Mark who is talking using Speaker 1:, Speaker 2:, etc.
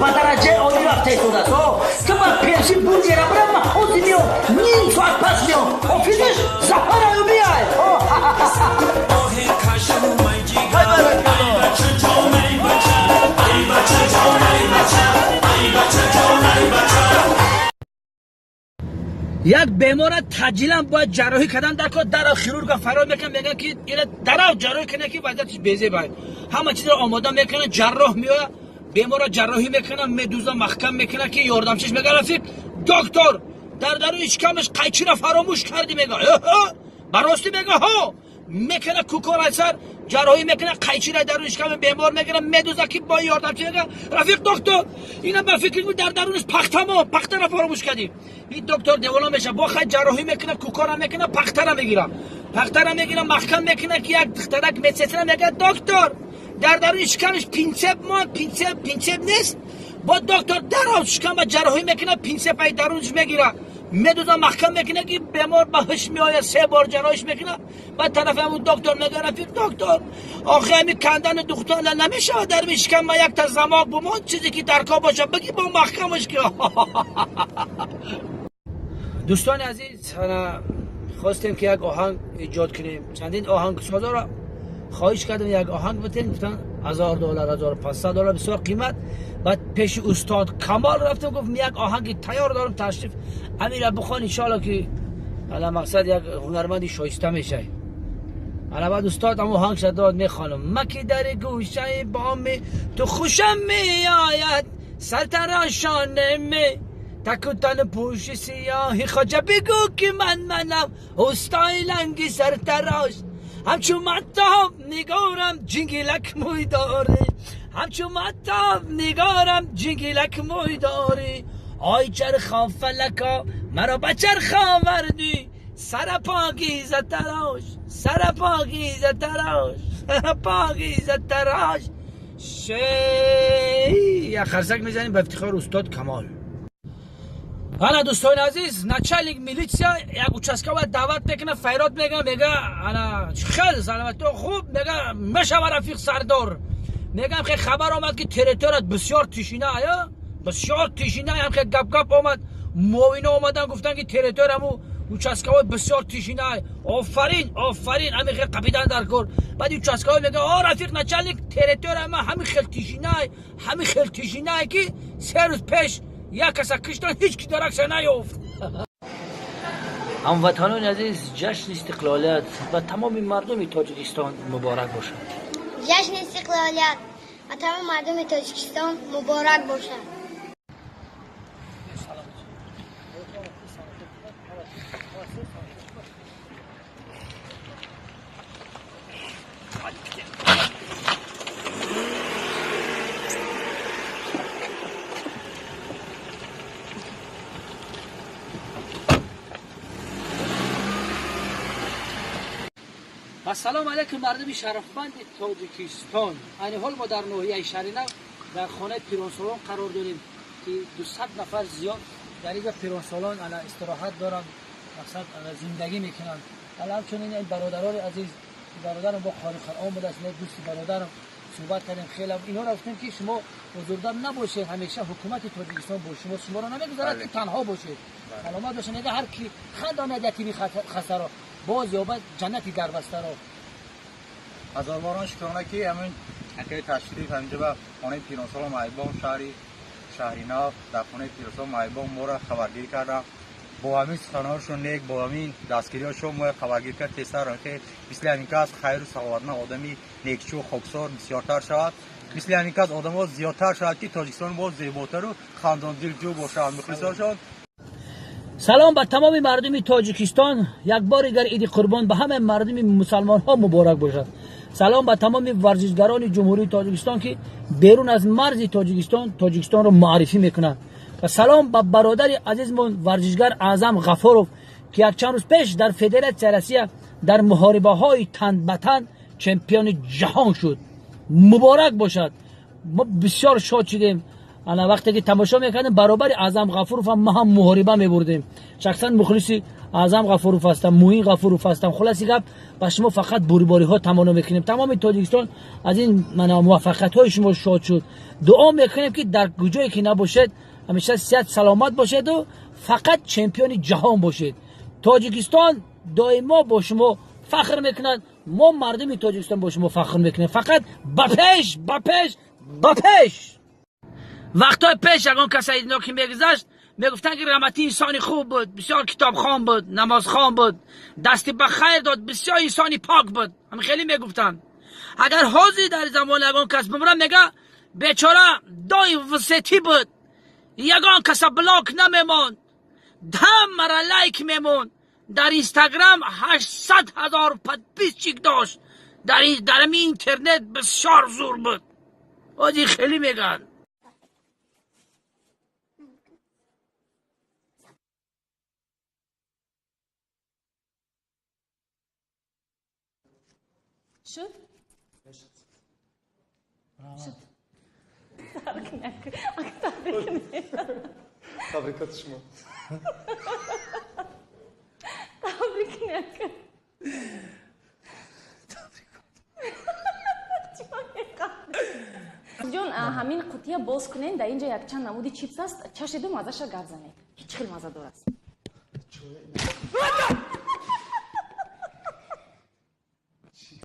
Speaker 1: Ба дараҷаи олӣ рафта истодааст. Ту ба пеши бургера бира, ман ҳозир меом, ним соат пас меом. Офисиш Зафар Аюбиай. Як бемора таъҷилан бояд ҷарроҳӣ кардан дар кор, дарав хирурга фарёд мекунад, мегӯяд ки ина дарав ҷарроҳӣ кунад, ки вазъияташ безеб. Ҳама чизро омода мекунад, ҷарроҳ меояд, беморро ҷарроҳӣ мекунад, медуза, маҳкам мекунад, ки ёрдамчиш мега: «Рафиқ доктор, дар даруни шикамаш қайчиро фаромӯш кардӣ». Мега: «Ба ростӣ?» Мега: «Ҳо». Мекунад кукора сар ҷарроҳӣ мекунад, қайчиро даруни шиками бемор мегирад, медуза, ки бо ёрдамчи мега: «Рафиқ доктор, ина ба фикри дар дарунаш пахтамо, пахтаро фаромӯш кардӣ». Ин доктор девона мешавад, бо хай ҷарроҳӣ мекунад, кукора мекунад, пахтара мегирад, пахтара мегирад, маҳкам мекунад, ки як духтарак медсестра мегӯяд: «Доктор, дар даруни шикамаш пинсет мон, пинсет, пинсет нест». Бо доктор дарав шикама ҷарроҳӣ мекунад, пинсет ай дарунаш мегирад, медуза, маҳкам мекунад, ки бемор ба ҳуш меояд. Се бор ҷарроҳиш мекунад. Баъд тарафи ҳамун доктор мегӯяд: «Рафиқ доктор, охи ҳами кандани духтана намешавад, дар шикама якта замок бумон, чизе ки дар кор бошад бигӣ, бо маҳкамаш ки». Дӯстони азиз, хостем ки як оҳанг эҷод кунем. Чандин оҳангсозоро хоҳиш кардем, як оҳанг битен, гуфтан $1000, $1500, бисёр қимат. Баъд пеши устод Камол рафтем, гуфт: «Як оҳанги тайёр дорам, ташриф амира бихон, иншоалло ки ала мақсад як ҳунарманди шоиста мешавӣ». Ала баъд устод ҳамон оҳангша дод, мехонам: «Маки дар гӯшаи боми ту хушам меояд, сартарошоне ме такутан пӯши сиёҳи, хоҷа бигӯ ки ман манам устои ланги сартарош. Ҳамчун маттоб нигорам, ҷингилак мӯй дорӣ, ҳамчун маттоб нигорам, ҷингилак мӯй дорӣ. Ой чархо фалако, маро ба чарх овардӣ, сарапогиза тарош, сарапогиза тарош, сарапогиза тарош». Як харсак мезанем ба ифтихори устод Камол. Ана, дӯстони азиз, начальник милитсия як участковый даъват мекунад, файрод мега, мега: «Ана, хел саломатӣ, хуб?» Мега: «Мешава, рафиқ сардор». Мегам: «Хе хабар омад, ки территорият бисёр тишина ая, бисёр тишина». Ям хе гап гап омад, муовина омадан, гуфтан, ки территорияму участковый бисёр тишина. «Офарин, офарин, ҳамин хел қапидан дар кор». Баъд участковый мега: «О, рафиқ начальник, территория ма ҳамин хел тишинай, ҳамин хел тишинай, ки 3 рӯз пеш як каса киштан, ҳеҷ ки даракша наёфт». Ҳамватанони азиз, ҷашни истиқлолият ба тамоми мардуми Тоҷикистон муборак бошад.
Speaker 2: Ҷашни истиқлолият ба тамоми мардуми Тоҷикистон муборак бошад.
Speaker 1: Ассалому алайкум, мардуми шарафманди Тоҷикистон. Айни ҳол мо дар ноҳияи Шаҳринав дар хонаи пиронсолон қарор дорем, ки 200 нафар зиёд дар инҷа пиронсолон ана истироҳат доранд, мақсад зиндагӣ мекунанд. Ала ҳамчунин ин бародарони азиз, бародарам бо қори Қуръон будааст, не, дӯсти бародарам, суҳбат кардем хеле. Инҳоро гуфтем, ки шумо узурдам набошед, ҳамеша ҳукумати Тоҷикистон бо шумо, шуморо намегузорад, ки танҳо бошед. Саломат бошед. Мега: «Ҳар ки хандонад ятими хастаро, боз ёбад ҷаннати дарбастаро».
Speaker 3: Ҳазорборон шукрона, ки ҳамин акаи ташриф ҳаминҷа ба хонаи пиронсолон Майбон, шаҳри Шаҳринав, дар хонаи пиронсолон Майбон моро хабаргирӣ кардам. Бо ҳамин суханҳошон нек, бо ҳамин дастгириҳошон моро хабаргирӣ кард. Тезтар ки мисли ҳамин кас хайру саховатманд, одами некчӯ, хоксор бисёртар шавад, мисли ҳамин кас одамҳо зиёдтар шавад, ки Тоҷикистон боз зеботару хандондилҷӯ бошад, мухлисошон.
Speaker 1: Салом ба тамоми мардуми Тоҷикистон. Як бори дигар Иди Қурбон ба ҳамаи мардуми мусалмонҳо муборак бошад. Салом ба тамоми варзишгарони Ҷумҳурии Тоҷикистон, ки берун аз марзи Тоҷикистон Тоҷикистонро муаррифӣ мекунанд, ва салом ба бародари азизмон, варзишгар Аъзам Ғафуров, ки якчанд рӯз пеш дар Федератсияи Россия дар муҳорибаҳои тан ба тан чемпиони ҷаҳон шуд. Муборак бошад, мо бисёр шод шудем. Ана вақте ки тамошо мекардем, баробари Аъзам Ғафуров ҳам ма ҳам муҳориба мебурдем. Шахсан мухлиси Аъзам Ғафуров ҳастам, Муин Ғафуров ҳастам. Хулоси гап, ба шумо фақат бурибориҳо таманно мекунем. Тамоми Тоҷикистон аз ин муваффақиятҳои шумо шод шуд. Дуо мекунем, ки дар куҷое ки набошед, ҳамеша сиҳат саломат бошеду фақат чемпиони ҷаҳон бошед. Тоҷикистон доимо бо шумо фахр мекунад. Мо мардуми Тоҷикистон бо шумо фахр мекунем. Фақат ба пеш, ба пеш, ба пеш. Вақтҳои пеш ягон каса ино ки мегузашт, мегуфтанд, ки раҳматӣ инсони хуб буд, бисёр китобхон буд, намозхон буд, дасти ба хайр дод, бисёр инсони пок буд. Ҳам хеле мегуфтанд. Агар ҳозир дар замон ягон кас бимира, мега бечора доим в сети буд, ягон каса блок намемонд, ҳамара лайк мемонд, дар Инстаграм 800 000 подписчик дошт, дар ами интернет бисёр зур буд. Ҳозир хеле мегӯянд.
Speaker 4: Шуд? Шуд.
Speaker 5: Табрикоти шумо.
Speaker 4: Табрик накун. Ҷон, ҳамин қутия боз кунен, дар инҷа якчанд намуди чипс аст, чашиду мазаша гап занед. Ки чӣ хел маза дорад?